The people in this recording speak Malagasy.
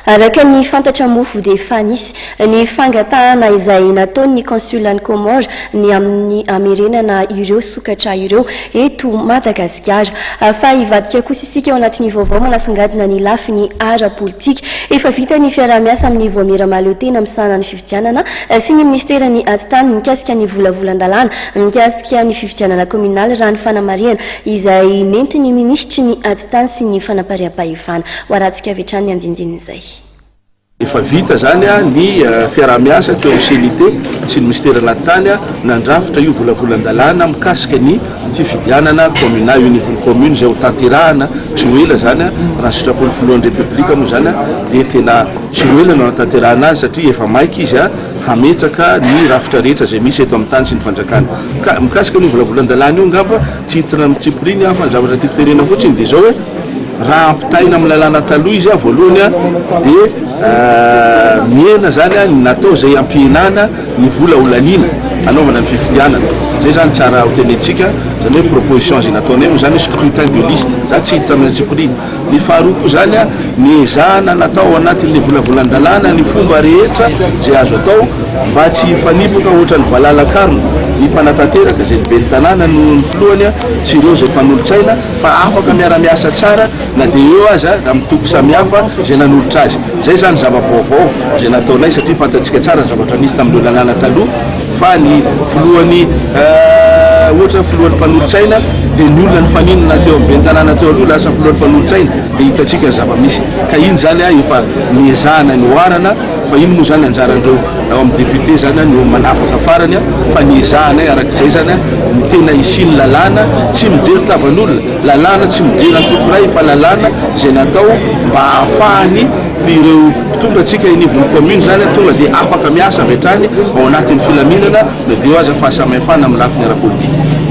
Araka ny fantatra moa dia efa nisy ny fangatahana izay nataon'ny Consul-n'i Comores ny amin'ny hamerenana ireo sokatra ireo eto Madagasikara. Fa hivadika kosa isika ao anatin'ny vaovao manasongadina ny lafiny ara-politika. Efa vita ny fiaraha-miasa amin'ny Vaomiera Mahaleotena misahana ny fifidianana sy ny minisiteran'ny Atitany mikasika ny volavolan-dalàna mikasika ny fifidianana kaominaly raha ny fanamarihana izay nentin'ny minisitry ny Atitany sy ny Fanapariaham-pahefana. Ho arahantsika avy hatrany ny andindinin'izay. Efa vita izany ny fiaraha-miasa teo amin'ny CENIT sy ny minisiteran'ny Atitany nandrafitra io volavolan-dalàna mikasika ny fifidianana kaomina eo anivon'ny commune izay ho tanterahana tsy ho ela izany raha ny sitrapon'ny filohan'ny Repoblika moa izany dia tena tsy ho ela no hanatanterahana azy satria efa maika izy hametraka ny rafitra rehetra izay misy eto amin'ny tany sy ny fanjakana. Ka mikasika an'io volavolan-dalàna io angamba tsy hiditra amin'ny tsipiriany aho fa ny zavatra tiako tenenina fotsiny dia izao hoe raha ampitahaina amin'ny lalàna taloha izy voalohany dia mihena izany ny natao izay hampihenana ny vola ho laniana hanaovana ny fifidianana. Izay izany tsara ho tenenintsika, izany hoe proposition izay nataonay moa izany hoe scrutin de liste. Za tsy hiditra amin'ny antsipiriany. Ny faharoa koa izany, niezahana natao ao anatin'ilay volavolan-dalàna ny fomba rehetra izay azo atao mba tsy hifanipoka ohatran'ny valala karona ny mpanatanteraka izay ny ben'ny tanàna no ny filohany sy ireo izay mpanolotsaina fa afaka miara-miasa tsara na dia eo aza amin'ny toko samihafa izay nanolotra azy. Izay izany zava-baovao izay nataonay satria fantatsika tsara ny zavatra nisy tamin'ireo lalàna taloha fa ny filohan'ny ohatra filohan'ny mpanolotsaina dia ny olona nifaninana teo amin'ny ben'ny tanàna teo aloha lasa filohan'ny mpanolotsaina dia hitantsika ny zava-misy ka iny izany efa niezahana nihoarana fa iny moa izany anjaran'ireo ao amin'ny député izany no manapaka farany fa niezahanay araka izay izany ny tena hisian'ny lalàna tsy mijery tavan'olona, lalàna tsy mijery antoko iray fa lalàna izay natao mba hahafahany ireo mpitondra antsika enivon'ny commune izany tonga dia afaka miasa avy hatrany ao anatin'ny filaminana na dia eo aza fahasamihafana amin'ny lafiny ara-politika.